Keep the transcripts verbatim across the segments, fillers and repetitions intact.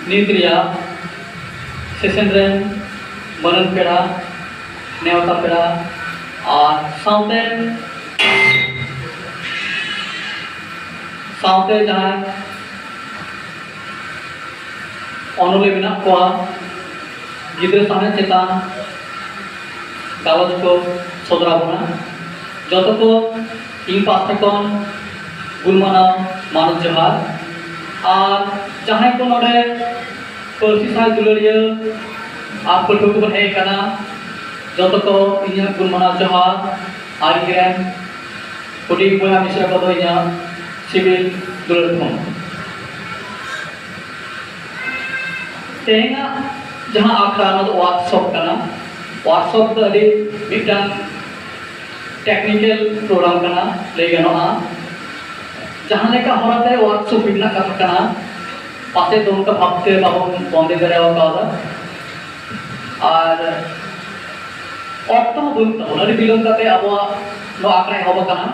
ᱱᱤᱛ ᱨᱮᱭᱟᱜ ᱥᱮᱥᱚᱱ ᱨᱮᱱ ᱢᱟᱹᱱᱟᱱ ᱯᱮᱲᱟ, ᱱᱮᱣᱛᱟ ᱯᱮᱲᱟ ᱟᱨ ᱥᱟᱶᱛᱮ ᱥᱟᱶᱛᱮ ᱡᱟᱦᱟᱸᱭ ᱚᱱᱚᱞᱤᱭᱟᱹ ᱢᱮᱱᱟᱜ ᱠᱚᱣᱟ, ᱜᱤᱫᱽᱨᱟᱹ ᱥᱟᱶᱦᱮᱫ ᱪᱮᱛᱟᱱ ᱜᱟᱞᱚᱪ ᱠᱚ ᱥᱚᱫᱚᱨ ᱟᱵᱚᱱᱟ᱾ ᱡᱚᱛᱚ ᱠᱚ ᱤᱧ ᱯᱟᱦᱴᱟ ᱠᱷᱚᱱ ᱜᱩᱱ ᱢᱟᱱᱟᱣ ᱢᱟᱱᱚᱛ ᱡᱚᱦᱟᱨ᱾ ᱟᱨ ᱡᱟᱦᱟᱸᱭ ᱠᱚ ᱱᱚᱰᱮ ᱯᱟᱹᱨᱥᱤ ᱥᱟᱶᱦᱮᱫ ᱫᱩᱞᱟᱹᱲᱤᱭᱟᱹ ᱟᱨ ᱯᱟᱹᱴᱷᱩᱣᱟᱹ ᱠᱚᱵᱚᱱ ᱦᱮᱡ ᱟᱠᱟᱱᱟ, ᱡᱚᱛᱚ ᱠᱚ ᱤᱧᱟᱹᱜ ᱜᱩᱱ ᱢᱟᱱᱟᱣ ᱡᱚᱦᱟᱨ᱾ ᱟᱨ ᱤᱧ ᱨᱮᱱ ᱦᱩᱰᱤᱧ ᱵᱚᱭᱦᱟ ᱢᱤᱥᱨᱟ ᱠᱚᱫᱚ ᱤᱧᱟᱹᱜ ᱥᱤᱵᱤᱞ ᱫᱩᱞᱟᱹᱲ ᱠᱷᱚᱱ᱾ ᱛᱮᱦᱮᱧᱟᱜ ᱡᱟᱦᱟᱸ ᱟᱠᱷᱲᱟ, ᱚᱱᱟ ᱫᱚ ᱣᱟᱨᱠᱥᱚᱯ ᱠᱟᱱᱟ᱾ ᱣᱟᱨᱠᱥᱚᱯ ᱫᱚ ᱟᱹᱰᱤ ᱢᱤᱫᱴᱟᱝ ᱴᱮᱠᱱᱤᱠᱮᱞ ᱯᱨᱳᱜᱨᱟᱢ ᱠᱟᱱᱟ, ᱞᱟᱹᱭ ᱜᱟᱱᱚᱜᱼᱟ᱾ ᱡᱟᱦᱟᱸ ᱞᱮᱠᱟ ᱦᱚᱨᱟᱛᱮ ᱣᱟᱨᱠᱥᱚᱯ ᱨᱮᱱᱟᱜ ᱠᱟᱛᱷᱟ ᱠᱟᱱᱟ, ᱯᱟᱥᱮᱡ ᱫᱚ ᱚᱱᱠᱟ ᱵᱷᱟᱵᱛᱮ ᱵᱟᱵᱚᱱ ᱵᱚᱱᱫᱮᱡ ᱫᱟᱲᱮ ᱟᱠᱟᱣᱫᱟ᱾ ᱟᱨ ᱚᱠᱛᱚ ᱦᱚᱸ ᱵᱟᱹᱱᱩᱜ ᱛᱟᱵᱚᱱᱟ, ᱟᱹᱰᱤ ᱵᱤᱞᱚᱢ ᱠᱟᱛᱮ ᱟᱵᱚᱣᱟᱜ ᱱᱚᱣᱟ ᱟᱠᱷᱲᱟ ᱮᱦᱚᱵ ᱟᱠᱟᱱᱟ᱾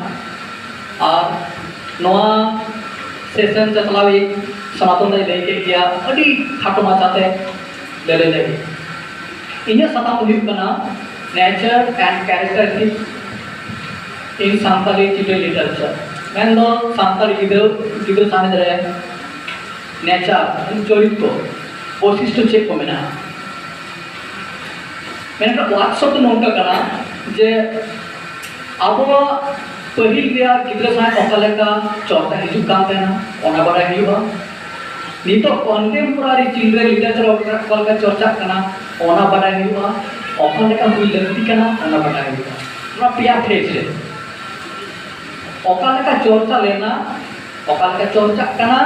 ᱟᱨ ᱱᱚᱣᱟ ᱥᱮᱥᱚᱱ ᱪᱟᱪᱞᱟᱣᱤᱡ ᱥᱚᱱᱟᱛᱚᱱ ᱫᱟᱭ ᱞᱟᱹᱭ ᱠᱮᱫ ᱜᱮᱭᱟ ᱟᱹᱰᱤ ᱠᱷᱟᱴᱚ ᱢᱟᱪᱷᱟᱛᱮ ᱞᱟᱹᱞᱟᱹᱭ ᱞᱟᱹᱜᱤᱫ᱾ ᱤᱧᱟᱹᱜ ᱥᱟᱛᱟᱢ ᱫᱚ ᱦᱩᱭᱩᱜ ᱠᱟᱱᱟ Nature and Characteristics in Santali Children Literature, ᱢᱮᱱᱫᱚ ᱥᱟᱱᱛᱟᱲᱤ ᱜᱤᱫᱽᱨᱟᱹ ᱜᱤᱫᱽᱨᱟᱹ ᱥᱟᱶᱦᱮᱫ ᱨᱮ ᱱᱮᱪᱟᱨ, ᱪᱚᱨᱤᱛ ᱠᱚ, ᱵᱳᱭᱥᱤᱥᱴᱚ ᱪᱮᱫ ᱠᱚ ᱢᱮᱱᱟᱜᱼᱟ? ᱢᱮᱱᱠᱷᱟᱱ ᱣᱟᱨᱠᱥᱚᱯ ᱫᱚ ᱱᱚᱝᱠᱟ ᱠᱟᱱᱟ ᱡᱮ ᱟᱵᱚᱣᱟᱜ ᱯᱟᱹᱦᱤᱞ ᱨᱮᱭᱟᱜ ᱜᱤᱫᱽᱨᱟᱹ ᱥᱟᱶᱦᱮᱫ ᱚᱠᱟ ᱞᱮᱠᱟ ᱪᱚᱨᱪᱟ ᱦᱤᱡᱩᱜ ᱠᱟᱱ ᱛᱟᱦᱮᱱᱟ, ᱚᱱᱟ ᱵᱟᱰᱟᱭ ᱦᱩᱭᱩᱜᱼᱟ᱾ ᱱᱤᱛᱚᱜ contemporary children literature ᱚᱠᱟ ᱞᱮᱠᱟ ᱪᱚᱨᱪᱟᱜ ᱠᱟᱱᱟ, ᱚᱱᱟ ᱵᱟᱰᱟᱭ ᱦᱩᱭᱩᱜᱼᱟ᱾ ᱚᱠᱟ ᱞᱮᱠᱟ ᱦᱩᱭ ᱞᱟᱹᱠᱛᱤ ᱠᱟᱱᱟ, ᱚᱱᱟ ᱵᱟᱰᱟᱭ ᱦᱩᱭᱩᱜᱼᱟ᱾ ᱱᱚᱣᱟ ᱯᱮᱭᱟ ᱯᱷᱮᱡᱽ ᱨᱮ ᱚᱠᱟ ᱞᱮᱠᱟ ᱪᱚᱨᱪᱟ ᱞᱮᱱᱟ, ᱚᱠᱟ ᱞᱮᱠᱟ ᱪᱚᱨᱪᱟᱜ ᱠᱟᱱᱟ,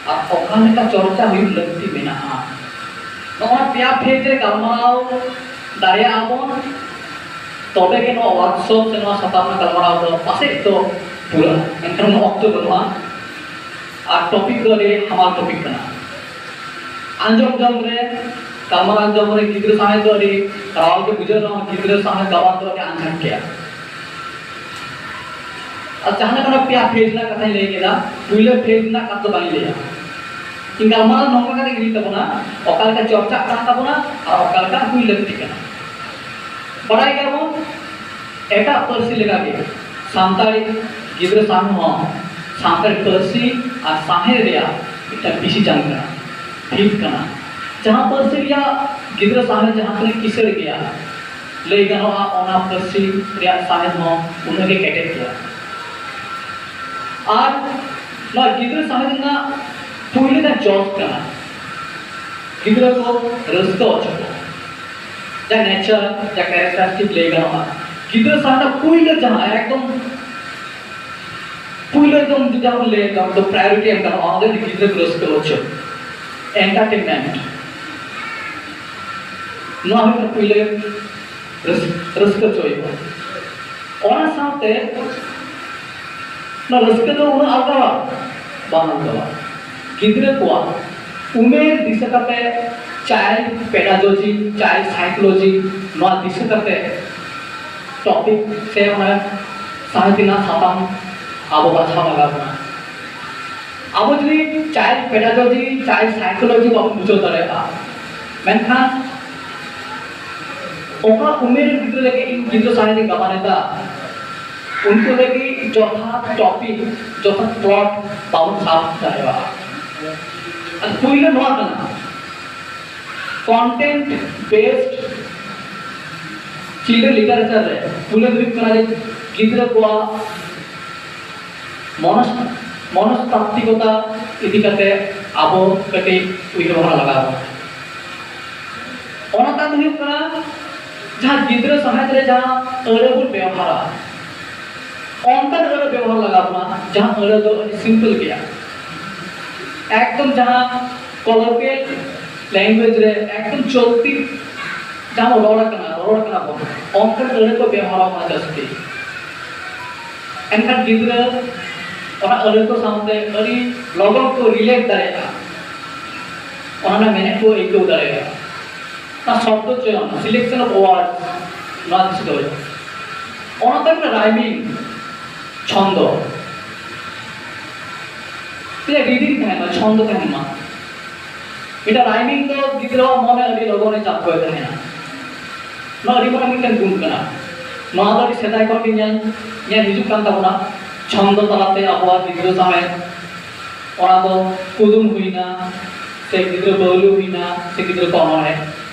ᱟᱨ ᱚᱠᱟ ᱞᱮᱠᱟ ᱪᱚᱨᱪᱟ ᱦᱩᱭᱩᱜ ᱞᱟᱹᱠᱛᱤ ᱢᱮᱱᱟᱜᱼᱟ, ᱱᱚᱣᱟ ᱯᱮᱭᱟ ᱯᱷᱮᱡᱽ ᱨᱮ ᱜᱟᱞᱢᱟᱨᱟᱣ ᱫᱟᱲᱮᱭᱟᱜᱼᱟ ᱵᱚᱱ, ᱛᱚᱵᱮ ᱜᱮ ᱱᱚᱣᱟ ᱣᱟᱨᱠᱥᱚᱯ ᱥᱮ ᱱᱚᱣᱟ ᱥᱟᱛᱟᱢ ᱨᱮᱱᱟᱜ ᱜᱟᱞᱢᱟᱨᱟᱣ ᱫᱚ ᱯᱟᱥᱮᱡ ᱫᱚ ᱯᱩᱨᱟᱹᱜᱼᱟ᱾ ᱢᱮᱱᱠᱷᱟᱱ ᱩᱱᱟᱹᱜ ᱚᱠᱛᱚ ᱵᱟᱹᱱᱩᱜᱼᱟ, ᱟᱨ ᱴᱚᱯᱤᱠ ᱫᱚ ᱟᱹᱰᱤ ᱦᱟᱢᱟᱞ ᱴᱚᱯᱤᱠ ᱠᱟᱱᱟ᱾ ᱟᱸᱡᱚᱢ ᱡᱚᱝ ᱨᱮ, ᱜᱟᱞᱢᱟᱨᱟᱣ ᱟᱸᱡᱚᱢ ᱨᱮ ᱜᱤᱫᱽᱨᱟᱹ ᱥᱟᱶᱦᱮᱫ ᱫᱚ ᱟᱹᱰᱤ ᱨᱟᱣᱟᱞ ᱜᱮ ᱵᱩᱡᱷᱟᱹᱜ ᱨᱮᱦᱚᱸ, ᱜᱤᱫᱽᱨᱟᱹ ᱥᱟᱶᱦᱮᱫ ᱜᱟᱵᱟᱱ ᱫᱚ ᱟᱹᱰᱤ ᱟᱸᱡᱷᱟᱴ ᱜᱮᱭᱟ᱾ ᱟᱨ ᱡᱟᱦᱟᱸ ᱞᱮᱠᱟ ᱚᱱᱟ ᱯᱮᱭᱟ ᱯᱷᱮᱡᱽ ᱨᱮᱱᱟᱜ ᱠᱟᱛᱷᱟᱧ ᱞᱟᱹᱭ ᱠᱮᱫᱟ, ᱯᱩᱭᱞᱟᱹ ᱯᱷᱮᱡᱽ ᱨᱮᱱᱟᱜ ᱠᱟᱛᱷᱟ ᱫᱚ ᱵᱟᱹᱧ ᱞᱟᱹᱭᱟ᱾ ᱤᱧ ᱜᱟᱞᱢᱟᱨᱟᱣ ᱱᱚᱝᱠᱟ ᱠᱟᱛᱮ ᱤᱧ ᱞᱟᱹᱭ ᱛᱟᱵᱚᱱᱟ, ᱚᱠᱟ ᱞᱮᱠᱟ ᱪᱚᱨᱪᱟᱜ ᱠᱟᱱ ᱛᱟᱵᱚᱱᱟ ᱟᱨ ᱚᱠᱟ ᱞᱮᱠᱟ ᱦᱩᱭ ᱞᱟᱹᱠᱛᱤ ᱠᱟᱱᱟ᱾ ᱵᱟᱲᱟᱭ ᱜᱮᱭᱟᱵᱚᱱ, ᱮᱴᱟᱜ ᱯᱟᱹᱨᱥᱤ ᱞᱮᱠᱟᱜᱮ ᱥᱟᱱᱛᱟᱲᱤ ᱜᱤᱫᱽᱨᱟᱹ ᱥᱟᱶᱦᱮᱫ ᱦᱚᱸ ᱥᱟᱱᱛᱟᱲᱤ ᱯᱟᱹᱨᱥᱤ ᱟᱨ ᱥᱟᱶᱦᱮᱫ ᱨᱮᱭᱟᱜ ᱢᱤᱫᱴᱟᱝ ᱵᱤᱥᱤ ᱡᱟᱝ ᱠᱟᱱᱟ, ᱵᱷᱤᱛ ᱠᱟᱱᱟ᱾ ᱡᱟᱦᱟᱸ ᱯᱟᱹᱨᱥᱤ ᱨᱮᱭᱟᱜ ᱜᱤᱫᱽᱨᱟᱹ ᱥᱟᱶᱦᱮᱫ ᱡᱟᱦᱟᱸ ᱛᱤᱱᱟᱹᱜ ᱠᱤᱥᱟᱹᱬ ᱜᱮᱭᱟ, ᱞᱟᱹᱭ ᱜᱟᱱᱚᱜᱼᱟ, ᱚᱱᱟ ᱯᱟᱹᱨᱥᱤ ᱨᱮᱭᱟᱜ ᱥᱟᱶᱦᱮᱫ ᱦᱚᱸ ᱩᱱᱟᱹᱜ ᱜᱮ ᱠᱮᱴᱮᱡ ᱜᱮᱭᱟ᱾ ᱟᱨ ᱱᱚᱣᱟ ᱜᱤᱫᱽᱨᱟᱹ ᱥᱟᱶᱦᱮᱫ ᱨᱮᱱᱟᱜ ᱯᱩᱭᱞᱩ ᱡᱟᱦᱟᱸ ᱡᱚᱥ ᱠᱟᱱᱟ, ᱜᱤᱫᱽᱨᱟᱹ ᱠᱚ ᱨᱟᱹᱥᱠᱟᱹ ᱦᱚᱪᱚ ᱠᱚ, ᱡᱟ ᱱᱮᱪᱟᱨ, ᱡᱟ ᱠᱮᱨᱮᱠᱴᱟᱨᱤᱥᱴᱤᱠ ᱞᱟᱹᱭ ᱜᱟᱱᱚᱜᱼᱟ, ᱜᱤᱫᱽᱨᱟᱹ ᱥᱟᱶᱦᱮᱫ ᱨᱮᱱᱟᱜ ᱯᱩᱭᱞᱩ ᱡᱟᱦᱟᱸ ᱮᱠᱫᱚᱢ ᱯᱩᱭᱞᱩ ᱮᱠᱫᱚᱢ ᱡᱩᱫᱤ ᱟᱵᱚ ᱞᱟᱹᱭ ᱫᱚ ᱯᱨᱟᱭᱳᱨᱤᱴᱤ ᱮᱢ ᱜᱟᱱᱚᱜᱼᱟ, ᱚᱱᱟ ᱫᱚ ᱜᱤᱫᱽᱨᱟᱹ ᱠᱚ ᱨᱟᱹᱥᱠᱟᱹ ᱦᱚᱪᱚ, ᱮᱱᱴᱟᱨᱴᱮᱱᱢᱮᱱᱴ, ᱱᱚᱣᱟ ᱦᱩᱭᱩᱜ ᱠᱟᱱᱟ ᱯᱩᱭᱞᱩ ᱨᱟᱹᱥ-, ᱨᱟᱹᱥᱠᱟᱹ ᱦᱚᱪᱚ ᱦᱩᱭᱩᱜᱼᱟ᱾ ᱚᱱᱟ ᱥᱟᱶᱛᱮ ᱱᱚᱣᱟ ᱨᱟᱹᱥᱠᱟᱹ ᱫᱚ ᱩᱱᱟᱹᱜ ᱟᱞᱜᱟᱣᱟ? ᱵᱟᱝ ᱟᱞᱜᱟᱣᱟ᱾ ᱜᱤᱫᱽᱨᱟᱹ ᱠᱚᱣᱟᱜ ᱩᱢᱮᱨ ᱫᱤᱥᱟᱹ ᱠᱟᱛᱮ, ᱪᱟᱭᱤᱞᱰ ᱯᱮᱰᱟᱜᱚᱡᱤ, ᱪᱟᱭᱤᱞᱰ ᱥᱟᱭᱠᱳᱞᱚᱡᱤ, ᱱᱚᱣᱟ ᱫᱤᱥᱟᱹ ᱠᱟᱛᱮ ᱴᱚᱯᱤᱠ ᱥᱮ ᱚᱱᱟ ᱥᱟᱶᱦᱮᱫ ᱨᱮᱱᱟᱜ ᱥᱟᱛᱟᱢ ᱟᱵᱚ ᱵᱟᱪᱷᱟᱣ ᱞᱟᱜᱟᱣ ᱵᱚᱱᱟ᱾ ᱟᱵᱚ ᱡᱩᱫᱤ ᱪᱟᱭᱤᱞᱰ ᱯᱮᱰᱟᱜᱚᱡᱤ, ᱪᱟᱭᱤᱞᱰ ᱥᱟᱭᱠᱳᱞᱚᱡᱤ ᱵᱟᱵᱚᱱ ᱵᱩᱡᱷᱟᱹᱣ ᱫᱟᱲᱮᱭᱟᱜᱼᱟ, ᱢᱮᱱᱠᱷᱟᱱ ᱚᱠᱟ ᱩᱢᱮᱨ ᱨᱮᱱ ᱜᱤᱫᱽᱨᱟᱹ ᱞᱟᱹᱜᱤᱫ ᱤᱧ ᱜᱤᱫᱽᱨᱟᱹ ᱥᱟᱶᱦᱮᱫ ᱤᱧ ᱜᱟᱵᱟᱱ ᱮᱫᱟ, ᱩᱱᱠᱩ ᱞᱟᱹᱜᱤᱫ ᱡᱚᱛᱷᱟᱛ ᱴᱚᱯᱤᱠ, ᱡᱚᱛᱷᱟᱛ ᱯᱞᱚᱴ ᱵᱟᱵᱚᱱ ᱥᱟᱵ ᱫᱟᱲᱮᱭᱟᱜᱼᱟ᱾ ᱟᱨ ᱯᱩᱭᱞᱩ ᱱᱚᱣᱟ ᱠᱟᱱᱟ, ᱠᱚᱱᱴᱮᱱᱴ ᱵᱮᱥᱰ ᱪᱤᱞᱰᱨᱮᱱ ᱞᱤᱴᱟᱨᱮᱪᱟᱨ ᱨᱮ ᱯᱩᱭᱞᱩ ᱫᱚ ᱦᱩᱭᱩᱜ ᱠᱟᱱᱟ ᱡᱮ ᱜᱤᱫᱽᱨᱟᱹ ᱠᱚᱣᱟᱜ ᱢᱚᱱᱚᱥ-, ᱢᱚᱱᱚᱥᱛᱟᱛᱛᱤᱠᱚᱛᱟ ᱤᱫᱤ ᱠᱟᱛᱮ ᱟᱵᱚ ᱠᱟᱹᱴᱤᱡ ᱩᱭᱦᱟᱹᱨ ᱵᱷᱟᱵᱽᱱᱟ ᱞᱟᱜᱟᱣ ᱵᱚᱱᱟ᱾ ᱚᱱᱟ ᱛᱟᱭᱚᱢ ᱦᱩᱭᱩᱜ ᱠᱟᱱᱟ ᱡᱟᱦᱟᱸ ᱜᱤᱫᱽᱨᱟᱹ ᱥᱟᱶᱦᱮᱫ ᱨᱮ ᱡᱟᱦᱟᱸ ᱟᱹᱲᱟᱹ ᱵᱚᱱ ᱵᱮᱣᱦᱟᱨᱟ, ᱚᱱᱠᱟᱱ ᱟᱹᱲᱟᱹ ᱵᱮᱣᱦᱟᱨ ᱞᱟᱜᱟᱣ ᱵᱚᱱᱟ ᱡᱟᱦᱟᱸ ᱟᱹᱲᱟᱹ ᱫᱚ ᱟᱹᱰᱤ ᱥᱤᱢᱯᱮᱞ ᱜᱮᱭᱟ, ᱮᱠᱫᱚᱢ ᱡᱟᱦᱟᱸ ᱠᱚᱞᱳᱠᱤᱭᱟᱞ ᱞᱮᱝᱜᱩᱭᱮᱡᱽ ᱨᱮ ᱮᱠᱫᱚᱢ ᱪᱚᱞᱛᱤ ᱡᱟᱦᱟᱸ ᱵᱚᱱ ᱨᱚᱲ ᱠᱟᱱᱟ, ᱨᱚᱲ ᱠᱟᱱᱟ ᱵᱚᱱ, ᱚᱱᱠᱟᱱ ᱟᱹᱲᱟᱹ ᱠᱚ ᱵᱮᱣᱦᱟᱨᱚᱜ ᱢᱟ ᱡᱟᱹᱥᱛᱤ᱾ ᱮᱱᱠᱷᱟᱱ ᱜᱤᱫᱽᱨᱟᱹ ᱚᱱᱟ ᱟᱹᱲᱟᱹ ᱠᱚ ᱥᱟᱶᱛᱮ ᱟᱹᱰᱤ ᱞᱚᱜᱚᱱ ᱠᱚ ᱨᱤᱞᱮᱴ ᱫᱟᱲᱮᱭᱟᱜᱼᱟ, ᱚᱱᱟ ᱨᱮᱱᱟᱜ ᱢᱮᱱᱮᱫ ᱠᱚ ᱟᱹᱭᱠᱟᱹᱣ ᱫᱟᱲᱮᱭᱟᱜᱼᱟ᱾ ᱚᱱᱟ ᱥᱚᱵᱫᱚ ᱪᱚᱭᱚᱱ, selection of words, ᱱᱚᱣᱟ ᱫᱤᱥᱟᱹ ᱫᱚᱦᱚᱭ ᱢᱟ᱾ ᱚᱱᱟ ᱛᱟᱭᱚᱢ ᱨᱟᱭᱢᱤᱝ, ᱪᱷᱚᱱᱫᱚ᱾ ᱛᱤᱱᱟᱹᱜ ᱨᱤᱫᱤᱝ ᱛᱟᱦᱮᱱ ᱢᱟ, ᱪᱷᱚᱱᱫᱚ ᱛᱟᱦᱮᱱ ᱢᱟ᱾ ᱢᱤᱫᱴᱟᱝ ᱨᱟᱭᱢᱤᱝ ᱫᱚ ᱜᱤᱫᱽᱨᱟᱹᱣᱟᱜ ᱢᱚᱱᱮ ᱟᱹᱰᱤ ᱞᱚᱜᱚᱱᱮ ᱪᱟᱯ ᱠᱚᱭ ᱛᱟᱦᱮᱱᱟ᱾ ᱱᱚᱣᱟ ᱟᱹᱰᱤ ᱢᱟᱨᱟᱝ ᱢᱤᱫᱴᱟᱝ ᱜᱩᱱ ᱠᱟᱱᱟ᱾ ᱱᱚᱣᱟ ᱫᱚ ᱟᱹᱰᱤ ᱥᱮᱫᱟᱭ ᱠᱷᱚᱱ ᱜᱮ ᱧᱮᱞ, ᱧᱮᱞ ᱦᱤᱡᱩᱜ ᱠᱟᱱ ᱛᱟᱵᱚᱱᱟ᱾ ᱪᱷᱚᱱᱫᱚ ᱛᱟᱞᱟᱛᱮ ᱟᱵᱚᱣᱟᱜ ᱜᱤᱫᱽᱨᱟᱹ ᱥᱟᱶᱦᱮᱫ, ᱚᱱᱟ ᱫᱚ ᱠᱩᱫᱩᱢ ᱦᱩᱭᱱᱟ, ᱥᱮ ᱜᱤᱫᱽᱨᱟᱹ ᱵᱟᱹᱣᱞᱤ ᱦᱩᱭᱱᱟ, ᱥᱮ ᱜᱤᱫᱽᱨᱟᱹ ᱠᱚ ᱚᱱᱚᱬᱦᱮ,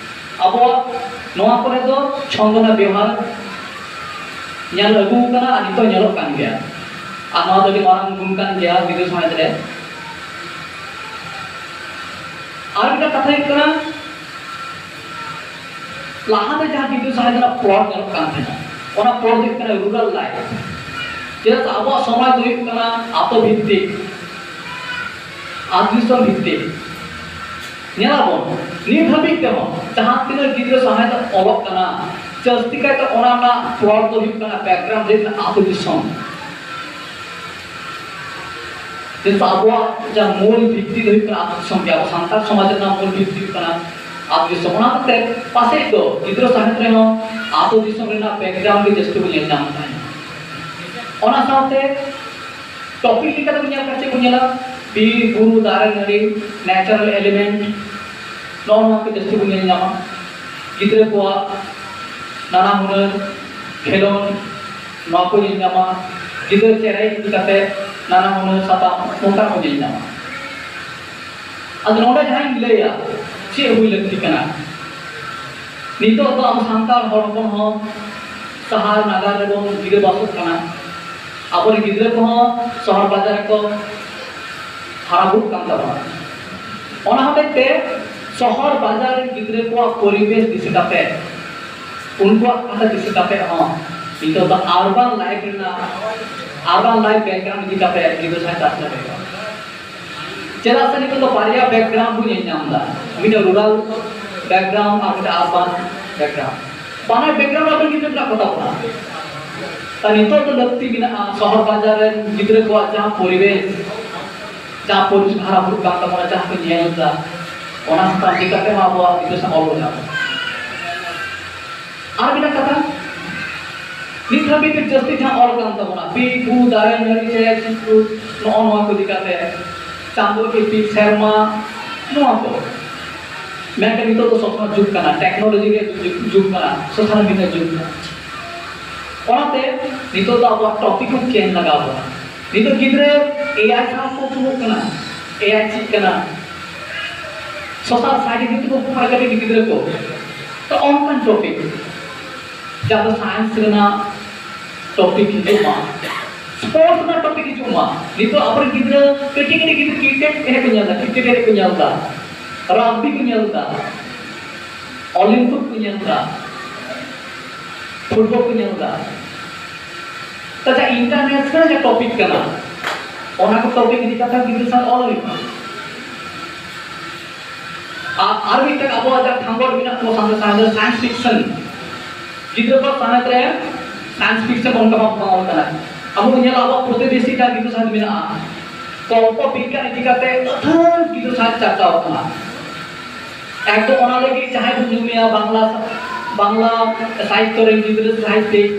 ᱟᱵᱚᱣᱟᱜ ᱱᱚᱣᱟ ᱠᱚᱨᱮ ᱫᱚ ᱪᱷᱚᱱᱫᱚ ᱨᱮᱱᱟᱜ ᱵᱮᱣᱦᱟᱨ ᱧᱮᱞ ᱟᱹᱜᱩ ᱠᱟᱱᱟ ᱟᱨ ᱱᱤᱛᱚᱜ ᱧᱮᱞᱚᱜ ᱠᱟᱱ ᱜᱮᱭᱟ᱾ ᱟᱨ ᱱᱚᱣᱟ ᱫᱚ ᱟᱹᱰᱤ ᱢᱟᱨᱟᱝ ᱜᱩᱱ ᱠᱟᱱ ᱜᱮᱭᱟ ᱜᱤᱫᱽᱨᱟᱹ ᱥᱟᱶᱦᱮᱫ ᱨᱮ᱾ ᱟᱨ ᱢᱤᱫᱴᱟᱝ ᱠᱟᱛᱷᱟ ᱦᱩᱭᱩᱜ ᱠᱟᱱᱟ, ᱞᱟᱦᱟᱛᱮ ᱡᱟᱦᱟᱸ ᱜᱤᱫᱽᱨᱟᱹ ᱥᱟᱶᱦᱮᱫ ᱨᱮᱱᱟᱜ ᱯᱚᱲ ᱧᱮᱞᱚᱜ ᱠᱟᱱ ᱛᱟᱦᱮᱸᱱᱟ, ᱚᱱᱟ ᱯᱚᱲ ᱫᱚ ᱦᱩᱭᱩᱜ ᱠᱟᱱᱟ ᱨᱩᱨᱟᱞ ᱞᱟᱭᱤᱯᱷ᱾ ᱪᱮᱫᱟᱜ ᱥᱮ ᱟᱵᱚᱣᱟᱜ ᱥᱚᱢᱟᱡᱽ ᱫᱚ ᱦᱩᱭᱩᱜ ᱠᱟᱱᱟ ᱟᱛᱳ ᱵᱷᱤᱛᱛᱤᱠ, ᱟᱛᱳ ᱫᱤᱥᱚᱢ ᱵᱷᱤᱛᱛᱤᱠ᱾ ᱧᱮᱞᱟᱵᱚᱱ, ᱱᱤᱛ ᱦᱟᱹᱵᱤᱡ ᱛᱮᱦᱚᱸ ᱡᱟᱦᱟᱸ ᱛᱤᱱᱟᱹᱜ ᱜᱤᱫᱽᱨᱟᱹ ᱥᱟᱶᱦᱮᱫ ᱚᱞᱚᱜ ᱠᱟᱱᱟ, ᱡᱟᱹᱥᱛᱤ ᱠᱟᱭᱛᱮ ᱚᱱᱟ ᱨᱮᱱᱟᱜ ᱯᱚᱲ ᱫᱚ ᱦᱩᱭᱩᱜ ᱠᱟᱱᱟ ᱵᱮᱠᱜᱨᱟᱣᱩᱱᱰ ᱨᱮ ᱟᱛᱳ ᱫᱤᱥᱚᱢ᱾ ᱡᱮᱦᱮᱛᱩ ᱟᱵᱚᱣᱟᱜ ᱡᱟ ᱢᱩᱞ ᱵᱷᱤᱛᱛᱤ ᱫᱚ ᱦᱩᱭᱩᱜ ᱠᱟᱱᱟ ᱟᱛᱳ ᱫᱤᱥᱚᱢ ᱜᱮ, ᱟᱵᱚ ᱥᱟᱱᱛᱟᱲ ᱥᱚᱢᱟᱡᱽ ᱨᱮᱱᱟᱜ ᱢᱩᱞ ᱵᱷᱤᱛᱛᱤ ᱦᱩᱭᱩᱜ ᱠᱟᱱᱟ ᱟᱛᱳ ᱫᱤᱥᱚᱢ᱾ ᱚᱱᱟ ᱦᱚᱛᱮ ᱯᱟᱥᱮᱡ ᱫᱚ ᱜᱤᱫᱽᱨᱟᱹ ᱥᱟᱶᱦᱮᱫ ᱨᱮᱦᱚᱸ ᱟᱛᱳ ᱫᱤᱥᱚᱢ ᱨᱮᱱᱟᱜ ᱵᱮᱠᱜᱨᱟᱣᱩᱱᱰ ᱜᱮ ᱡᱟᱹᱥᱛᱤ ᱵᱚᱱ ᱧᱮᱞ ᱧᱟᱢ ᱛᱟᱦᱮᱸᱫ᱾ ᱚᱱᱟ ᱥᱟᱶᱛᱮ ᱴᱚᱯᱤᱠ ᱞᱮᱠᱟᱛᱮ ᱵᱚᱱ ᱧᱮᱞ ᱠᱷᱟᱱ ᱪᱮᱫ ᱵᱚᱱ ᱧᱮᱞᱟ? ᱵᱤᱨ, ᱵᱩᱨᱩ, ᱫᱟᱨᱮ, ᱱᱟᱹᱲᱤ, ᱱᱮᱪᱟᱨᱟᱞ ᱮᱞᱤᱢᱮᱱᱴ, ᱱᱚᱜᱼᱚ ᱱᱚᱣᱟ ᱠᱚ ᱡᱟᱹᱥᱛᱤ ᱵᱚᱱ ᱧᱮᱞ ᱧᱟᱢᱟ᱾ ᱜᱤᱫᱽᱨᱟᱹ ᱠᱚᱣᱟᱜ ᱱᱟᱱᱟ ᱦᱩᱱᱟᱹᱨ ᱠᱷᱮᱞᱳᱸᱰ, ᱱᱚᱣᱟ ᱠᱚ ᱧᱮᱞ ᱧᱟᱢᱟ᱾ ᱜᱤᱫᱽᱨᱟᱹ ᱪᱮᱬᱮ ᱤᱫᱤ ᱠᱟᱛᱮ ᱱᱟᱱᱟ ᱦᱩᱱᱟᱹᱨ ᱥᱟᱛᱟᱢ, ᱱᱚᱝᱠᱟ ᱠᱚ ᱧᱮᱞ ᱧᱟᱢᱟ᱾ ᱟᱫᱚ ᱱᱚᱰᱮ ᱡᱟᱦᱟᱸᱧ ᱞᱟᱹᱭᱟ, ᱪᱮᱫ ᱦᱩᱭ ᱞᱟᱹᱠᱛᱤ ᱠᱟᱱᱟ? ᱱᱤᱛᱚᱜ ᱫᱚ ᱟᱵᱚ ᱥᱟᱱᱛᱟᱲ ᱦᱚᱲ ᱦᱚᱯᱚᱱ ᱦᱚᱸ ᱥᱟᱦᱟᱨ ᱱᱟᱜᱟᱨ ᱨᱮᱵᱚᱱ ᱜᱤᱨᱟᱹᱵᱟᱥᱚᱜ ᱠᱟᱱᱟ᱾ ᱟᱵᱚᱨᱮᱱ ᱜᱤᱫᱽᱨᱟᱹ ᱠᱚᱦᱚᱸ ᱥᱚᱦᱚᱨ ᱵᱟᱡᱟᱨ ᱨᱮᱠᱚ ᱦᱟᱨᱟ ᱵᱩᱨᱩᱜ ᱠᱟᱱ ᱛᱟᱵᱚᱱᱟ᱾ ᱚᱱᱟ ᱦᱚᱛᱮᱡ ᱛᱮ ᱥᱚᱦᱚᱨ ᱵᱟᱡᱟᱨ ᱨᱮᱱ ᱜᱤᱫᱽᱨᱟᱹ ᱠᱚᱣᱟᱜ ᱯᱚᱨᱤᱵᱮᱥ ᱫᱤᱥᱟᱹ ᱠᱟᱛᱮ, ᱩᱱᱠᱩᱣᱟᱜ ᱠᱟᱛᱷᱟ ᱫᱤᱥᱟᱹ ᱠᱟᱛᱮ ᱦᱚᱸ ᱱᱤᱛᱚᱜ ᱫᱚ ᱟᱨᱵᱟᱱ ᱞᱟᱭᱤᱯᱷ ᱨᱮᱱᱟᱜ, ᱟᱨᱵᱟᱱ ᱞᱟᱭᱤᱯᱷ ᱵᱮᱠᱜᱨᱟᱣᱩᱱᱰ ᱤᱫᱤ ᱠᱟᱛᱮ ᱜᱤᱫᱽᱨᱟᱹ ᱥᱟᱶ ᱪᱟᱨᱪᱟ ᱦᱩᱭᱩᱜᱼᱟ᱾ ᱪᱮᱫᱟᱜ ᱥᱮ ᱱᱤᱛᱚᱜ ᱫᱚ ᱵᱟᱨᱭᱟ ᱵᱮᱠᱜᱨᱟᱣᱩᱱᱰ ᱵᱚᱱ ᱧᱮᱞ ᱧᱟᱢ ᱮᱫᱟ, ᱢᱤᱫᱴᱟᱝ ᱨᱩᱨᱟᱞ ᱵᱮᱠᱜᱨᱟᱣᱩᱱᱰ ᱟᱨ ᱢᱤᱫᱴᱟᱝ ᱟᱨᱵᱟᱱ ᱵᱮᱠᱜᱨᱟᱣᱩᱱᱰ᱾ ᱵᱟᱱᱟᱨ ᱵᱮᱠᱜᱨᱟᱣᱩᱱᱰ ᱟᱵᱚ ᱜᱤᱫᱽᱨᱟᱹ ᱢᱮᱱᱟᱜ ᱠᱚᱛᱟ ᱵᱚᱱᱟ᱾ ᱛᱟ ᱱᱤᱛᱚᱜ ᱫᱚ ᱞᱟᱹᱠᱛᱤ ᱢᱮᱱᱟᱜᱼᱟ ᱥᱚᱦᱚᱨ ᱵᱟᱡᱟᱨ ᱨᱮᱱ ᱜᱤᱫᱽᱨᱟᱹ ᱠᱚᱣᱟᱜ ᱡᱟᱦᱟᱸ ᱯᱚᱨᱤᱵᱮᱥ, ᱡᱟᱦᱟᱸ ᱯᱚᱨᱤᱵᱮᱥ ᱦᱟᱨᱟ ᱵᱩᱨᱩᱜ ᱠᱟᱱ ᱛᱟᱵᱚᱱᱟ, ᱡᱟᱦᱟᱸ ᱠᱚ ᱧᱮᱞ ᱮᱫᱟ, ᱚᱱᱟ ᱥᱟᱶ ᱤᱫᱤ ᱠᱟᱛᱮ ᱦᱚᱸ ᱟᱵᱚᱣᱟᱜ ᱜᱤᱫᱽᱨᱟᱹ ᱥᱟᱶ ᱚᱞ ᱢᱮᱱᱟᱜᱼᱟ᱾ ᱟᱨ ᱢᱤᱫᱴᱟᱝ ᱠᱟᱛᱷᱟ, ᱱᱤᱛ ᱦᱟᱹᱵᱤᱡ ᱛᱮ ᱡᱟᱹᱥᱛᱤ ᱡᱟᱦᱟᱸ ᱚᱞ ᱠᱟᱱ ᱛᱟᱵᱚᱱᱟ, ᱵᱤᱨ, ᱵᱩᱨᱩ, ᱫᱟᱨᱮ, ᱱᱟᱹᱲᱤ, ᱪᱮᱬᱮ, ᱪᱤᱯᱨᱩ, ᱱᱚᱜᱼᱚ ᱱᱚᱣᱟ ᱠᱚ ᱤᱫᱤ ᱠᱟᱛᱮ, ᱪᱟᱸᱫᱳ, ᱤᱯᱤᱞ, ᱥᱮᱨᱢᱟ, ᱱᱚᱣᱟ ᱠᱚ ᱢᱮᱱᱠᱷᱟᱱ ᱱᱤᱛᱚᱜ ᱫᱚ ᱥᱚᱥᱱᱚᱜ ᱡᱩᱜᱽ ᱠᱟᱱᱟ, ᱴᱮᱠᱱᱳᱞᱚᱡᱤ ᱨᱮᱭᱟᱜ ᱡᱩᱜᱽ, ᱡᱩᱜᱽ ᱠᱟᱱᱟ, ᱥᱳᱥᱟᱞ ᱢᱤᱰᱤᱭᱟ ᱡᱩᱜᱽ ᱠᱟᱱᱟ᱾ ᱚᱱᱟᱛᱮ ᱱᱤᱛᱚᱜ ᱫᱚ ᱟᱵᱚᱣᱟᱜ ᱴᱚᱯᱤᱠ ᱦᱚᱸ ᱪᱮᱧᱡᱽ ᱞᱟᱜᱟᱣ ᱵᱚᱱᱟ᱾ ᱱᱤᱛᱚᱜ ᱜᱤᱫᱽᱨᱟᱹ ᱮ ᱟᱭ ᱥᱟᱶ ᱠᱚ ᱩᱯᱨᱩᱢᱚᱜ ᱠᱟᱱᱟ, ᱮ ᱟᱭ ᱪᱮᱫ ᱠᱟᱱᱟ, ᱥᱳᱥᱟᱞ ᱥᱟᱭᱮᱱᱥ ᱤᱫᱤ ᱛᱮᱠᱚ ᱯᱟᱲᱦᱟᱜ ᱠᱟᱹᱴᱤᱡ ᱜᱤᱫᱽᱨᱟᱹ ᱠᱚ᱾ ᱛᱚ ᱚᱱᱠᱟᱱ ᱴᱚᱯᱤᱠ ᱡᱟᱦᱟᱸ ᱫᱚ ᱥᱟᱭᱮᱱᱥ ᱨᱮᱱᱟᱜ ᱴᱚᱯᱤᱠ ᱦᱤᱡᱩᱜ ᱢᱟ, ᱥᱯᱳᱨᱴᱥ ᱨᱮᱱᱟᱜ ᱴᱚᱯᱤᱠ ᱦᱤᱡᱩᱜ ᱢᱟ᱾ ᱱᱤᱛᱚᱜ ᱟᱵᱚᱨᱮᱱ ᱜᱤᱫᱽᱨᱟᱹ ᱠᱟᱹᱴᱤᱡ ᱠᱟᱹᱴᱤᱡ ᱜᱤᱫᱽᱨᱟᱹ ᱠᱨᱤᱠᱮᱴ ᱮᱱᱮᱡ ᱠᱚ ᱧᱮᱞ ᱮᱫᱟ, ᱠᱨᱤᱠᱮᱴ ᱮᱱᱮᱡ ᱠᱚ ᱧᱮᱞ ᱮᱫᱟ, ᱨᱟᱜᱽᱵᱤ ᱠᱚ ᱧᱮᱞ ᱮᱫᱟ, ᱚᱞᱤᱢᱯᱤᱠ ᱠᱚ ᱧᱮᱞ ᱮᱫᱟ, ᱯᱷᱩᱴᱵᱚᱞ ᱠᱚ ᱧᱮᱞ ᱮᱫᱟ᱾ ᱛᱚ ᱡᱟᱦᱟᱸ ᱤᱱᱴᱟᱨᱱᱮᱥᱱᱟᱞ ᱡᱟᱦᱟᱸ ᱴᱚᱯᱤᱠ ᱠᱟᱱᱟ, ᱚᱱᱟ ᱠᱚ ᱴᱚᱯᱤᱠ ᱤᱫᱤ ᱠᱟᱛᱮ ᱜᱤᱫᱽᱨᱟᱹ ᱥᱟᱶ ᱚᱞ ᱦᱩᱭᱩᱜᱼᱟ᱾ ᱟᱨ ᱟᱨ ᱢᱤᱫᱴᱟᱝ ᱟᱵᱚᱣᱟᱜ ᱡᱟᱦᱟᱸ ᱠᱷᱟᱸᱜᱚᱴ ᱢᱮᱱᱟᱜ ᱛᱟᱵᱚᱱᱟ ᱥᱟᱱᱛᱟᱲ ᱥᱟᱶᱛᱟ ᱨᱮ, ᱥᱟᱭᱮᱱᱥ ᱯᱷᱤᱠᱥᱚᱱ᱾ ᱜᱤᱫᱽᱨᱟᱹ ᱠᱚ ᱥᱟᱶᱛᱟ ᱨᱮ ᱥᱟᱭᱮᱱᱥ ᱯᱷᱤᱠᱥᱚᱱ ᱚᱱᱠᱟ ᱵᱷᱟᱵ ᱵᱟᱝ ᱚᱞ ᱠᱟᱱᱟ᱾ ᱟᱵᱚ ᱵᱚᱱ ᱧᱮᱞᱟ ᱟᱵᱚᱣᱟᱜ ᱯᱨᱚᱛᱤᱵᱮᱥᱤ ᱡᱟᱦᱟᱸ ᱜᱤᱫᱽᱨᱟᱹ ᱥᱟᱶᱛᱟ ᱢᱮᱱᱟᱜᱼᱟ, ᱠᱚᱞᱯᱚ ᱵᱤᱜᱽᱜᱟᱱ ᱤᱫᱤ ᱠᱟᱛᱮ ᱟᱹᱛᱷᱟᱹᱱ ᱜᱤᱫᱽᱨᱟᱹ ᱥᱟᱶᱛᱟ ᱪᱟᱨᱪᱟᱣ ᱠᱟᱱᱟ᱾ ᱮᱠᱫᱚᱢ ᱚᱱᱟ ᱞᱟᱹᱜᱤᱫ ᱡᱟᱦᱟᱸᱭ ᱵᱚᱱ ᱧᱩᱢᱮᱭᱟ ᱵᱟᱝᱞᱟ, ᱵᱟᱝᱞᱟ ᱥᱟᱦᱤᱛᱛᱚ ᱨᱮᱱ ᱜᱤᱫᱽᱨᱟᱹ ᱥᱟᱦᱤᱛᱛᱤᱠ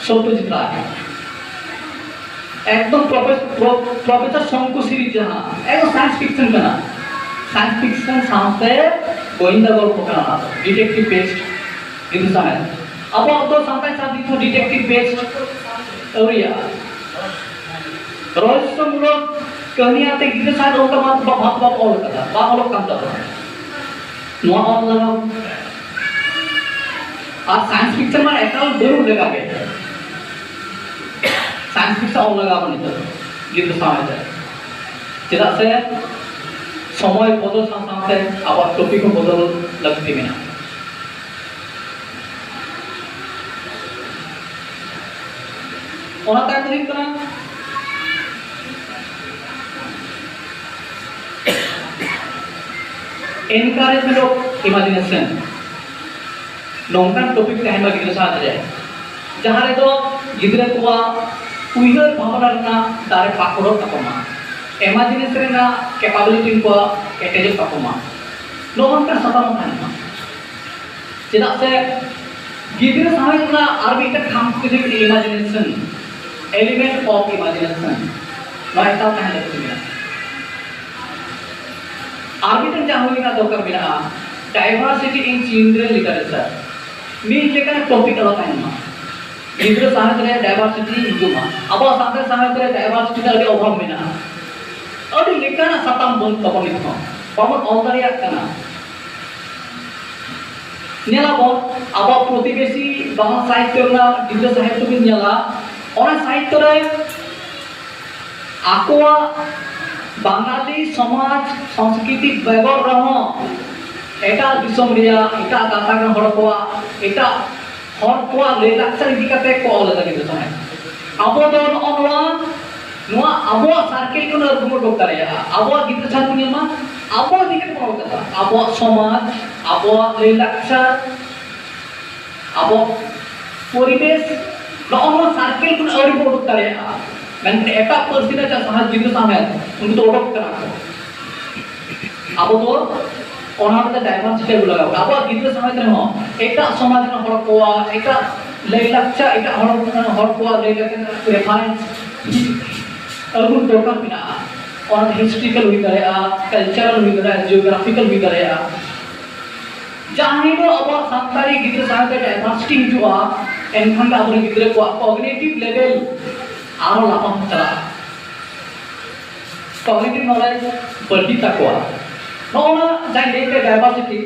ᱥᱚᱛᱛᱚᱡᱤᱛ ᱨᱟᱭ᱾ ᱮᱠᱫᱚᱢ ᱯᱨᱚফᱮᱥ-, ᱯᱨᱚ-, ᱯᱨᱚᱯᱷᱮᱥᱚᱨ ᱥᱚᱝᱠᱩ ᱥᱤᱨᱤᱡ ᱡᱟᱦᱟᱸ ᱮᱠᱫᱚᱢ ᱥᱟᱭᱮᱱᱥ ᱯᱷᱤᱠᱥᱚᱱ ᱠᱟᱱᱟ, ᱥᱟᱭᱮᱱᱥ ᱯᱷᱤᱠᱥᱚᱱ ᱥᱟᱶᱛᱮ ᱜᱳᱭᱮᱱᱫᱟ ᱜᱚᱞᱯᱚ ᱠᱟᱱᱟ, ᱚᱱᱟ ᱫᱚ ᱰᱤᱴᱮᱠᱴᱤᱵᱷ ᱵᱮᱥᱰ ᱜᱤᱫᱽᱨᱟᱹ ᱥᱟᱶᱦᱮᱫ᱾ ᱟᱵᱚᱣᱟᱜ ᱫᱚ ᱥᱟᱱᱛᱟᱲ ᱥᱟᱶᱦᱮᱫ ᱫᱚ ᱰᱤᱴᱮᱠᱴᱤᱵᱷ ᱵᱮᱥᱰ ᱟᱹᱣᱨᱤᱭᱟᱜᱼᱟ᱾ ᱨᱚᱦᱚᱥᱭᱚᱢᱩᱞᱚᱠ ᱠᱟᱹᱦᱱᱤ ᱟᱛᱮ ᱜᱤᱫᱽᱨᱟᱹ ᱥᱟᱶᱦᱮᱫ ᱚᱱᱠᱟ ᱵᱷᱟᱵ, ᱵᱷᱟᱵ, ᱵᱷᱟᱵ ᱚᱞ ᱠᱟᱫᱟ, ᱵᱟᱝ ᱚᱞᱚᱜ ᱠᱟᱱ ᱛᱟᱵᱚᱱᱟ᱾ ᱱᱚᱣᱟ ᱚᱞ ᱞᱟᱜᱟᱣ᱾ ᱟᱨ ᱥᱟᱭᱮᱱᱥ ᱯᱷᱤᱠᱥᱚᱱ ᱢᱟ ᱮᱠᱟᱞ ᱵᱟᱹᱱᱩᱜ ᱞᱮᱠᱟ ᱜᱮ᱾ ᱥᱟᱭᱮᱱᱥ ᱯᱷᱤᱠᱥᱚᱱ ᱚᱞ ᱞᱟᱜᱟᱣ ᱱᱤᱛᱚᱜ ᱜᱤᱫᱽᱨᱟᱹ ᱥᱟᱶᱦᱮᱫ ᱨᱮ᱾ ᱪᱮᱫᱟᱜ ᱥᱮ ᱥᱚᱢᱚᱭ ᱵᱚᱫᱚᱞ ᱥᱟᱶ ᱥᱟᱶᱛᱮ ᱟᱵᱚᱣᱟᱜ ᱴᱚᱯᱤᱠ ᱦᱚᱸ ᱵᱚᱫᱚᱞ ᱞᱟᱹᱠᱛᱤ ᱢᱮᱱᱟᱜᱼᱟ᱾ ᱚᱱᱟ ᱛᱟᱭᱚᱢ ᱫᱚ ᱦᱩᱭᱩᱜ ᱠᱟᱱᱟ encouragement of imagination᱾ ᱱᱚᱝᱠᱟᱱ ᱴᱚᱯᱤᱠ ᱛᱟᱦᱮᱱ ᱢᱟ ᱜᱤᱫᱽᱨᱟᱹ ᱥᱟᱶᱦᱮᱫ ᱨᱮ, ᱡᱟᱦᱟᱸ ᱨᱮᱫᱚ ᱜᱤᱫᱽᱨᱟᱹ ᱠᱚᱣᱟᱜ ᱩᱭᱦᱟᱹᱨ ᱵᱷᱟᱵᱽᱱᱟ ᱨᱮᱱᱟᱜ ᱫᱟᱲᱮ ᱯᱟᱠᱚᱲᱚᱜ ᱛᱟᱠᱚ ᱢᱟ, ᱤᱢᱟᱡᱤᱱᱮᱥᱚᱱ ᱨᱮᱱᱟᱜ ᱠᱮᱯᱟᱵᱤᱞᱤᱴᱤ ᱠᱚᱣᱟᱜ ᱠᱮᱴᱮᱡᱚᱜ ᱛᱟᱠᱚ ᱢᱟ, ᱱᱚᱜᱼᱚ ᱱᱚᱝᱠᱟᱱ ᱥᱟᱛᱟᱢ ᱛᱟᱦᱮᱱ ᱢᱟ᱾ ᱪᱮᱫᱟᱜ ᱥᱮ ᱜᱤᱫᱽᱨᱟᱹ ᱥᱟᱶᱦᱮᱫ ᱨᱮᱱᱟᱜ ᱟᱨ ᱢᱤᱫᱴᱟᱝ ᱠᱷᱟᱢ ᱠᱚ ᱤᱢᱟᱡᱤᱱᱮᱥᱚᱱ, element of imagination, ᱱᱚᱣᱟ ᱮᱠᱟᱞ ᱛᱟᱦᱮᱸ ᱞᱟᱹᱠᱛᱤ ᱢᱮᱱᱟᱜᱼᱟ᱾ ᱟᱨ ᱢᱤᱫᱴᱮᱱ ᱡᱟᱦᱟᱸ ᱦᱩᱭ ᱨᱮᱱᱟᱜ ᱫᱚᱨᱠᱟᱨ ᱢᱮᱱᱟᱜᱼᱟ, diversity in children literature᱾ ᱢᱤᱫ ᱞᱮᱠᱟᱱ ᱴᱚᱯᱤᱠ ᱟᱞᱚ ᱛᱟᱦᱮᱱ ᱢᱟ, ᱜᱤᱫᱽᱨᱟᱹ ᱥᱟᱶᱦᱮᱫ ᱨᱮ ᱰᱟᱭᱵᱷᱟᱨᱥᱤᱴᱤ ᱦᱤᱡᱩᱜ ᱢᱟ᱾ ᱟᱵᱚᱣᱟᱜ ᱥᱟᱱᱛᱟᱲ ᱥᱟᱶᱦᱮᱫ ᱨᱮ ᱰᱟᱭᱵᱷᱟᱨᱥᱤᱴᱤ ᱫᱚ ᱟᱹᱰᱤ ᱚᱵᱷᱟᱵ ᱢᱮᱱᱟᱜᱼᱟ᱾ ᱟᱹᱰᱤ ᱞᱮᱠᱟᱱᱟᱜ ᱥᱟᱛᱟᱢ ᱵᱟᱹᱱᱩᱜ ᱛᱟᱵᱚᱱ, ᱱᱤᱛ ᱦᱚᱸ ᱵᱟᱵᱚᱱ ᱚᱞ ᱫᱟᱲᱮᱭᱟᱜ ᱠᱟᱱᱟ᱾ ᱧᱮᱞᱟᱵᱚᱱ, ᱟᱵᱚᱣᱟᱜ ᱯᱨᱚᱛᱤᱵᱮᱥᱤ ᱵᱟᱝᱞᱟ ᱥᱟᱦᱤᱛᱛᱚ ᱨᱮᱱᱟᱜ ᱜᱤᱫᱽᱨᱟᱹ ᱥᱟᱦᱤᱛᱛᱚ ᱵᱚᱱ ᱧᱮᱞᱟ, ᱚᱱᱟ ᱥᱟᱦᱤᱛᱛᱚ ᱨᱮ ᱟᱠᱚᱣᱟᱜ ᱵᱟᱝᱟᱞᱤ ᱥᱚᱢᱟᱡᱽ ᱥᱚᱝᱥᱠᱨᱤᱛᱤ ᱵᱮᱜᱚᱨ ᱨᱮᱦᱚᱸ ᱮᱴᱟᱜ ᱫᱤᱥᱚᱢ ᱨᱮᱭᱟᱜ, ᱮᱴᱟᱜ ᱜᱟᱛᱟᱠ ᱨᱮᱱ ᱦᱚᱲ ᱠᱚᱣᱟᱜ, ᱮᱴᱟᱜ ᱦᱚᱲ ᱠᱚᱣᱟᱜ ᱞᱟᱹᱭ ᱞᱟᱠᱪᱟᱨ ᱤᱫᱤ ᱠᱟᱛᱮ ᱠᱚ ᱚᱞ ᱮᱫᱟ ᱜᱤᱫᱽᱨᱟᱹ ᱥᱟᱶᱦᱮᱫ᱾ ᱟᱵᱚ ᱫᱚ ᱱᱚᱜᱼᱚ ᱱᱚᱣᱟ, ᱱᱚᱣᱟ ᱟᱵᱚᱣᱟᱜ circle ᱠᱷᱚᱱ ᱟᱹᱨᱩ ᱵᱚᱱ ᱩᱰᱩᱠ ᱫᱟᱲᱮᱭᱟᱜᱼᱟ᱾ ᱟᱵᱚᱣᱟᱜ ᱜᱤᱫᱽᱨᱟᱹ ᱡᱟᱦᱟᱸ ᱠᱚ ᱧᱮᱞ ᱢᱟ, ᱟᱵᱚ ᱤᱫᱤ ᱠᱟᱛᱮ ᱵᱚᱱ ᱚᱞ ᱠᱟᱫᱟ᱾ ᱟᱵᱚᱣᱟᱜ ᱥᱚᱢᱟᱡᱽ, ᱟᱵᱚᱣᱟᱜ ᱞᱟᱹᱭ ᱞᱟᱠᱪᱟᱨ, ᱟᱵᱚ ᱯᱚᱨᱤᱵᱮᱥ, ᱱᱚᱜᱼᱚ ᱱᱚᱣᱟ circle ᱠᱷᱚᱱ ᱟᱹᱣᱨᱤ ᱵᱚᱱ ᱩᱰᱩᱠ ᱫᱟᱲᱮᱭᱟᱜᱼᱟ᱾ ᱢᱮᱱᱠᱷᱟᱱ ᱮᱴᱟᱜ ᱯᱟᱹᱨᱥᱤ ᱨᱮ ᱡᱟᱦᱟᱸ ᱥᱟᱦᱟᱡᱽ ᱜᱤᱫᱽᱨᱟᱹ ᱥᱟᱶᱦᱮᱫ, ᱩᱱᱠᱩ ᱫᱚ ᱚᱰᱚᱠ ᱠᱟᱱᱟ ᱠᱚ᱾ ᱟᱵᱚ ᱫᱚ ᱚᱱᱟ ᱞᱮᱠᱟ diversity ᱟᱹᱜᱩ ᱞᱟᱜᱟᱣ ᱵᱚᱱᱟ᱾ ᱟᱵᱚᱣᱟᱜ ᱜᱤᱫᱽᱨᱟᱹ ᱥᱟᱶᱦᱮᱫ ᱨᱮᱦᱚᱸ ᱮᱴᱟᱜ ᱥᱚᱢᱟᱡᱽ ᱨᱮᱱ ᱦᱚᱲ ᱠᱚᱣᱟᱜ, ᱮᱴᱟᱜ ᱞᱟᱹᱭ ᱞᱟᱠᱪᱟᱨ, ᱮᱴᱟᱜ ᱦᱚᱲ, ᱦᱚᱲ ᱠᱚᱣᱟᱜ ᱞᱟᱹᱭ ᱞᱟᱠᱪᱟᱨ reference ᱟᱹᱜᱩ ᱫᱚᱨᱠᱟᱨ ᱢᱮᱱᱟᱜᱼᱟ᱾ ᱚᱱᱟ ᱫᱚ historical ᱦᱩᱭ ᱫᱟᱲᱮᱭᱟᱜᱼᱟ, cultural ᱦᱩᱭ ᱫᱟᱲᱮᱭᱟᱜᱼᱟ, geographical ᱦᱩᱭ ᱫᱟᱲᱮᱭᱟᱜᱼᱟ᱾ ᱡᱟᱦᱟᱸ ᱦᱤᱞᱳᱜ ᱟᱵᱚᱣᱟᱜ ᱥᱟᱱᱛᱟᱲᱤ ᱜᱤᱫᱽᱨᱟᱹ ᱥᱟᱶᱦᱮᱫ ᱨᱮ diversity ᱦᱤᱡᱩᱜᱼᱟ, ᱮᱱᱠᱷᱟᱱ ᱫᱚ ᱟᱵᱚᱨᱮᱱ ᱜᱤᱫᱽᱨᱟᱹ ᱠᱚᱣᱟᱜ cognitive level ᱟᱨᱦᱚᱸ ᱞᱟᱯᱷᱟᱝ ᱪᱟᱞᱟᱜᱼᱟ, cognitive knowledge ᱵᱟᱹᱲᱛᱤᱜ ᱛᱟᱠᱚᱣᱟ᱾ ᱱᱚᱜᱼᱚ ᱱᱟ ᱡᱟᱦᱟᱸᱧ ᱞᱟᱹᱭ ᱠᱮᱫ diversity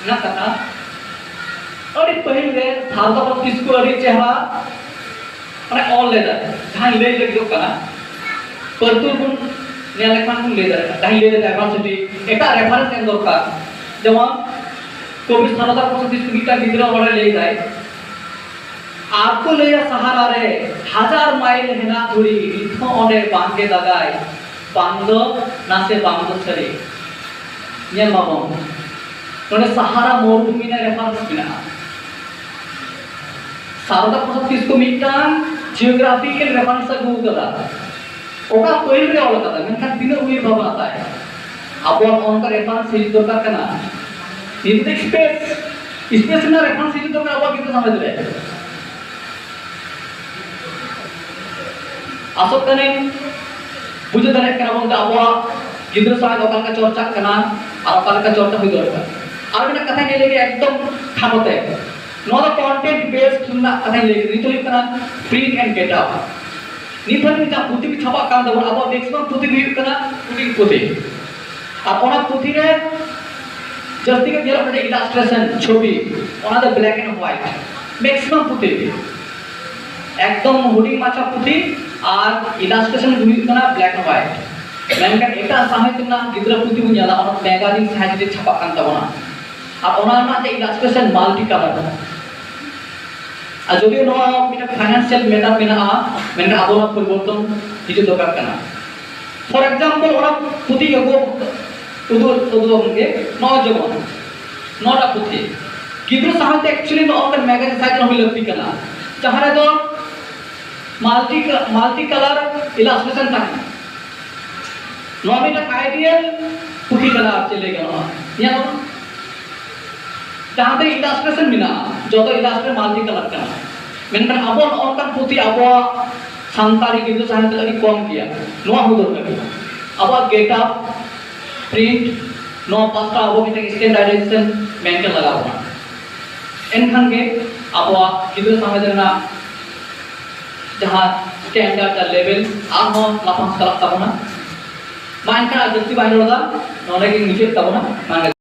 ᱨᱮᱱᱟᱜ ᱠᱟᱛᱷᱟ, ᱟᱹᱰᱤ ᱯᱟᱹᱦᱤᱞ ᱨᱮ ᱥᱟᱨᱫᱟ ᱯᱨᱚᱥᱟᱫᱽ ᱠᱤᱥᱠᱩ ᱟᱹᱰᱤ ᱪᱮᱦᱨᱟ ᱢᱟᱱᱮ ᱚᱞ ᱞᱮᱫᱟᱭ, ᱡᱟᱦᱟᱸᱧ ᱞᱟᱹᱭ ᱞᱟᱹᱜᱤᱫᱚᱜ ᱠᱟᱱᱟ, ᱯᱟᱹᱨᱛᱩᱞ ᱵᱚᱱ ᱧᱮᱞ ᱞᱮᱠᱷᱟᱱ ᱵᱚᱱ ᱞᱟᱹᱭ ᱫᱟᱲᱮᱭᱟᱜᱼᱟ᱾ ᱡᱟᱦᱟᱸᱧ ᱞᱟᱹᱭ ᱞᱮᱫᱟ diversity, ᱮᱴᱟᱜ reference ᱮᱢ ᱫᱚᱨᱠᱟᱨ᱾ ᱡᱮᱢᱚᱱ ᱠᱚᱵᱤ ᱥᱟᱨᱚᱫᱟ ᱯᱨᱚᱥᱟᱫᱽ ᱠᱤᱥᱠᱩ ᱢᱤᱫᱴᱟᱝ ᱜᱤᱫᱽᱨᱟᱹ ᱚᱸᱰᱮ ᱞᱟᱹᱭ ᱫᱟᱭ, ᱟᱨ ᱠᱚ ᱞᱟᱹᱭᱟ ᱥᱟᱦᱟᱨᱟ ᱨᱮ ᱦᱟᱡᱟᱨ ᱢᱟᱭᱤᱞ ᱦᱮᱱᱟᱜ ᱫᱷᱩᱲᱤ, ᱱᱤᱛ ᱦᱚᱸ ᱚᱸᱰᱮ ᱵᱟᱝᱜᱮ ᱫᱟᱜᱟᱭ, ᱵᱟᱝ ᱫᱚ ᱱᱟᱥᱮ ᱵᱟᱝ ᱫᱚ ᱥᱟᱹᱨᱤ᱾ ᱧᱮᱞ ᱢᱟᱵᱚᱱ, ᱱᱚᱰᱮ ᱥᱟᱦᱟᱨᱟ ᱢᱚᱨᱩᱵᱷᱩᱢᱤ ᱨᱮᱱᱟᱜ reference ᱢᱮᱱᱟᱜᱼᱟ᱾ ᱥᱟᱨᱚᱫᱟ ᱯᱨᱚᱥᱟᱫᱽ ᱠᱤᱥᱠᱩ ᱢᱤᱫᱴᱟᱝ geographical reference ᱟᱹᱜᱩ ᱠᱟᱫᱟ, ᱚᱠᱟ ᱯᱟᱹᱦᱤᱞ ᱨᱮ ᱚᱞ ᱠᱟᱫᱟ, ᱢᱮᱱᱠᱷᱟᱱ ᱛᱤᱱᱟᱹᱜ ᱩᱭᱦᱟᱹᱨ ᱵᱷᱟᱵᱽᱱᱟ ᱛᱟᱭ᱾ ᱟᱵᱚᱣᱟᱜ ᱚᱱᱠᱟ reference ᱦᱤᱡᱩᱜ ᱫᱚᱨᱠᱟᱨ ᱠᱟᱱᱟ᱾ ᱱᱤᱛ ᱫᱚ space, space ᱨᱮᱱᱟᱜ reference ᱦᱤᱡᱩᱜ ᱫᱚᱨᱠᱟᱨ ᱟᱵᱚᱣᱟᱜ ᱜᱤᱫᱽᱨᱟᱹ ᱥᱟᱶᱦᱮᱫ ᱨᱮ᱾ ᱟᱥᱚᱜ ᱠᱟᱹᱱᱟᱹᱧ ᱵᱩᱡᱷᱟᱹᱣ ᱫᱟᱲᱮᱭᱟᱜ ᱠᱟᱱᱟ ᱵᱚᱱ ᱡᱮ ᱟᱵᱚᱣᱟᱜ ᱜᱤᱫᱽᱨᱟᱹ ᱥᱟᱶ ᱚᱠᱟ ᱞᱮᱠᱟ ᱪᱚᱨᱪᱟᱜ ᱠᱟᱱᱟ ᱟᱨ ᱚᱠᱟ ᱞᱮᱠᱟ ᱪᱚᱨᱪᱟ ᱦᱩᱭ ᱫᱚᱨᱠᱟᱨ᱾ ᱟᱨ ᱢᱤᱫᱴᱟᱝ ᱠᱟᱛᱷᱟᱧ ᱞᱟᱹᱭ ᱞᱮᱜᱮ ᱮᱠᱫᱚᱢ ᱠᱷᱟᱴᱚ ᱛᱮ, ᱱᱚᱣᱟ ᱫᱚ ᱠᱚᱱᱴᱮᱱᱴ ᱵᱮᱥᱰ ᱨᱮᱱᱟᱜ ᱠᱟᱛᱷᱟᱧ ᱞᱟᱹᱭ ᱠᱮᱫᱟ᱾ ᱱᱤᱛ ᱦᱩᱭᱩᱜ ᱠᱟᱱᱟ ᱯᱨᱤᱱᱴ ᱮᱱᱰ ᱰᱮᱴᱟ᱾ ᱱᱤᱛ ᱦᱟᱹᱵᱤᱡ ᱡᱟᱦᱟᱸ ᱯᱩᱛᱷᱤ ᱠᱚ ᱪᱷᱟᱯᱟᱜ ᱠᱟᱱ ᱛᱟᱵᱚᱱᱟ, ᱟᱵᱚᱣᱟᱜ ᱢᱮᱠᱥᱤᱢᱟᱢ ᱯᱩᱛᱷᱤ ᱜᱮ ᱦᱩᱭᱩᱜ ᱠᱟᱱᱟ ᱦᱩᱰᱤᱧ ᱯᱩᱛᱷᱤ᱾ ᱟᱨ ᱚᱱᱟ ᱯᱩᱛᱷᱤ ᱨᱮ ᱡᱟᱹᱥᱛᱤ ᱜᱮ ᱧᱮᱞᱚᱜ ᱠᱟᱱᱟ ᱤᱞᱟᱥᱴᱨᱮᱥᱚᱱ, ᱪᱷᱚᱵᱤ, ᱚᱱᱟ ᱫᱚ ᱵᱞᱮᱠ ᱮᱱᱰ ᱦᱳᱣᱟᱭᱤᱴ ᱢᱮᱠᱥᱤᱢᱟᱢ ᱯᱩᱛᱷᱤ ᱜᱮ᱾ ᱮᱠᱫᱚᱢ ᱦᱩᱰᱤᱧ ᱢᱟᱪᱷᱟ ᱯᱩᱛᱷᱤ ᱟᱨ ᱤᱞᱟᱥᱴᱨᱮᱥᱚᱱ ᱦᱩᱭᱩᱜ ᱠᱟᱱᱟ ᱵᱞᱮᱠ ᱮᱱᱰ ᱦᱳᱣᱟᱭᱤᱴ᱾ ᱢᱮᱱᱠᱷᱟᱱ ᱮᱴᱟᱜ ᱥᱟᱶᱦᱮᱫ ᱨᱮᱱᱟᱜ ᱜᱤᱫᱽᱨᱟᱹ ᱯᱩᱛᱷᱤ ᱵᱚᱱ ᱧᱮᱞᱟ, ᱚᱱᱟ ᱢᱮᱜᱟᱡᱤᱱ ᱥᱟᱭᱤᱡ ᱨᱮ ᱪᱷᱟᱯᱟᱜ ᱠᱟᱱ ᱛᱟᱵᱚᱱᱟ᱾ ᱟᱨ ᱚᱱᱟ ᱨᱮᱱᱟᱜ ᱡᱮ ᱤᱞᱟᱥᱴᱨᱮᱥᱚᱱ ᱢᱟᱞᱴᱤ ᱠᱟᱞᱟᱨ, ᱟᱨ ᱡᱩᱫᱤ ᱱᱚᱣᱟ ᱢᱤᱫᱴᱟᱝ ᱯᱷᱟᱭᱱᱟᱱᱥᱤᱭᱟᱞ ᱢᱮᱴᱟᱨ ᱢᱮᱱᱟᱜᱼᱟ, ᱢᱮᱱᱠᱷᱟᱱ ᱟᱵᱚ ᱱᱚᱣᱟ ᱯᱚᱨᱤᱵᱚᱨᱛᱚᱱ ᱦᱤᱡᱩᱜ ᱫᱚᱨᱠᱟᱨ ᱠᱟᱱᱟ᱾ ᱯᱷᱚᱨ ᱮᱠᱡᱟᱢᱯᱚᱞ, ᱚᱱᱟ ᱯᱩᱛᱷᱤ ᱟᱹᱜᱩ ᱩᱫᱩᱜ ᱩᱫᱩᱜ ᱜᱮ, ᱱᱚᱣᱟ ᱡᱮᱢᱚᱱ ᱱᱚᱣᱟᱴᱟᱜ ᱯᱩᱛᱷᱤ ᱜᱤᱫᱽᱨᱟᱹ ᱥᱟᱶᱛᱮ ᱮᱠᱪᱩᱭᱟᱞᱤ ᱱᱚᱜᱼᱚ ᱱᱚᱝᱠᱟᱱ ᱢᱮᱜᱟᱡᱤᱱ ᱥᱟᱭᱤᱡ ᱦᱩᱭ ᱞᱟᱹᱠᱛᱤ ᱠᱟᱱᱟ, ᱡᱟᱦᱟᱸ ᱨᱮᱫᱚ ᱢᱟᱞᱴᱤ ᱢᱟᱞᱴᱤ ᱠᱟᱞᱟᱨ ᱤᱞᱟᱥᱴᱨᱮᱥᱚᱱ ᱛᱟᱦᱮᱱᱟ᱾ ᱱᱚᱣᱟ ᱢᱤᱫᱴᱟᱝ ᱟᱭᱰᱤᱭᱟᱞ ᱯᱩᱛᱷᱤ ᱠᱟᱱᱟ, ᱟᱨ ᱪᱮᱫ ᱞᱟᱹᱭ ᱜᱟᱱᱚᱜᱼᱟ, ᱧᱮᱞ ᱢᱮ, ᱡᱟᱦᱟᱸ ᱛᱮ ᱤᱞᱟᱥᱴᱨᱮᱥᱚᱱ ᱢᱮᱱᱟᱜᱼᱟ, ᱡᱚᱛᱚ ᱤᱞᱟᱥᱴᱨᱮᱥᱚᱱ ᱢᱟᱞᱴᱤ ᱠᱟᱞᱟᱨ ᱠᱟᱱᱟ᱾ ᱢᱮᱱᱠᱷᱟᱱ ᱟᱵᱚ ᱱᱚᱜᱼᱚ ᱱᱚᱝᱠᱟᱱ ᱯᱩᱛᱷᱤ ᱟᱵᱚᱣᱟᱜ ᱥᱟᱱᱛᱟᱲᱤ ᱜᱤᱫᱽᱨᱟᱹ ᱥᱟᱶᱦᱮᱫ ᱨᱮ ᱟᱹᱰᱤ ᱠᱚᱢ ᱜᱮᱭᱟ᱾ ᱱᱚᱣᱟ ᱦᱩᱭ ᱫᱚᱨᱠᱟᱨ ᱠᱟᱱᱟ᱾ ᱟᱵᱚᱣᱟᱜ ᱜᱮᱴᱟᱯ, ᱯᱨᱤᱱᱴ, ᱱᱚᱣᱟ ᱯᱟᱥᱴᱟ ᱟᱵᱚ ᱢᱤᱫᱴᱟᱝ ᱥᱴᱮᱱᱰᱟᱨᱰᱟᱭᱡᱮᱥᱚᱱ ᱢᱮᱱᱴᱮᱱ ᱞᱟᱜᱟᱣ ᱵᱚᱱᱟ᱾ ᱮᱱᱠᱷᱟᱱ ᱜᱮ ᱟᱵᱚᱣᱟᱜ ᱜᱤᱫᱽᱨᱟᱹ ᱥᱟᱶᱦᱮᱫ ᱨᱮᱱᱟᱜ ᱡᱟᱦᱟᱸ ᱥᱴᱮᱱᱰᱟᱨᱰ ᱟᱨ ᱞᱮᱵᱮᱞ ᱟᱨᱦᱚᱸ ᱞᱟᱯᱷᱟᱝ ᱪᱟᱞᱟᱜ ᱛᱟᱵᱚᱱᱟ᱾ ᱢᱟ ᱮᱱᱠᱷᱟᱱ ᱟᱨ ᱡᱟᱹᱥᱛᱤ ᱵᱟᱭ ᱨᱚᱲ ᱮᱫᱟ, ᱱᱚᱰᱮ ᱜᱮ ᱢᱩᱪᱟᱹᱫ ᱛᱟᱵᱚᱱᱟ᱾ ᱢᱟ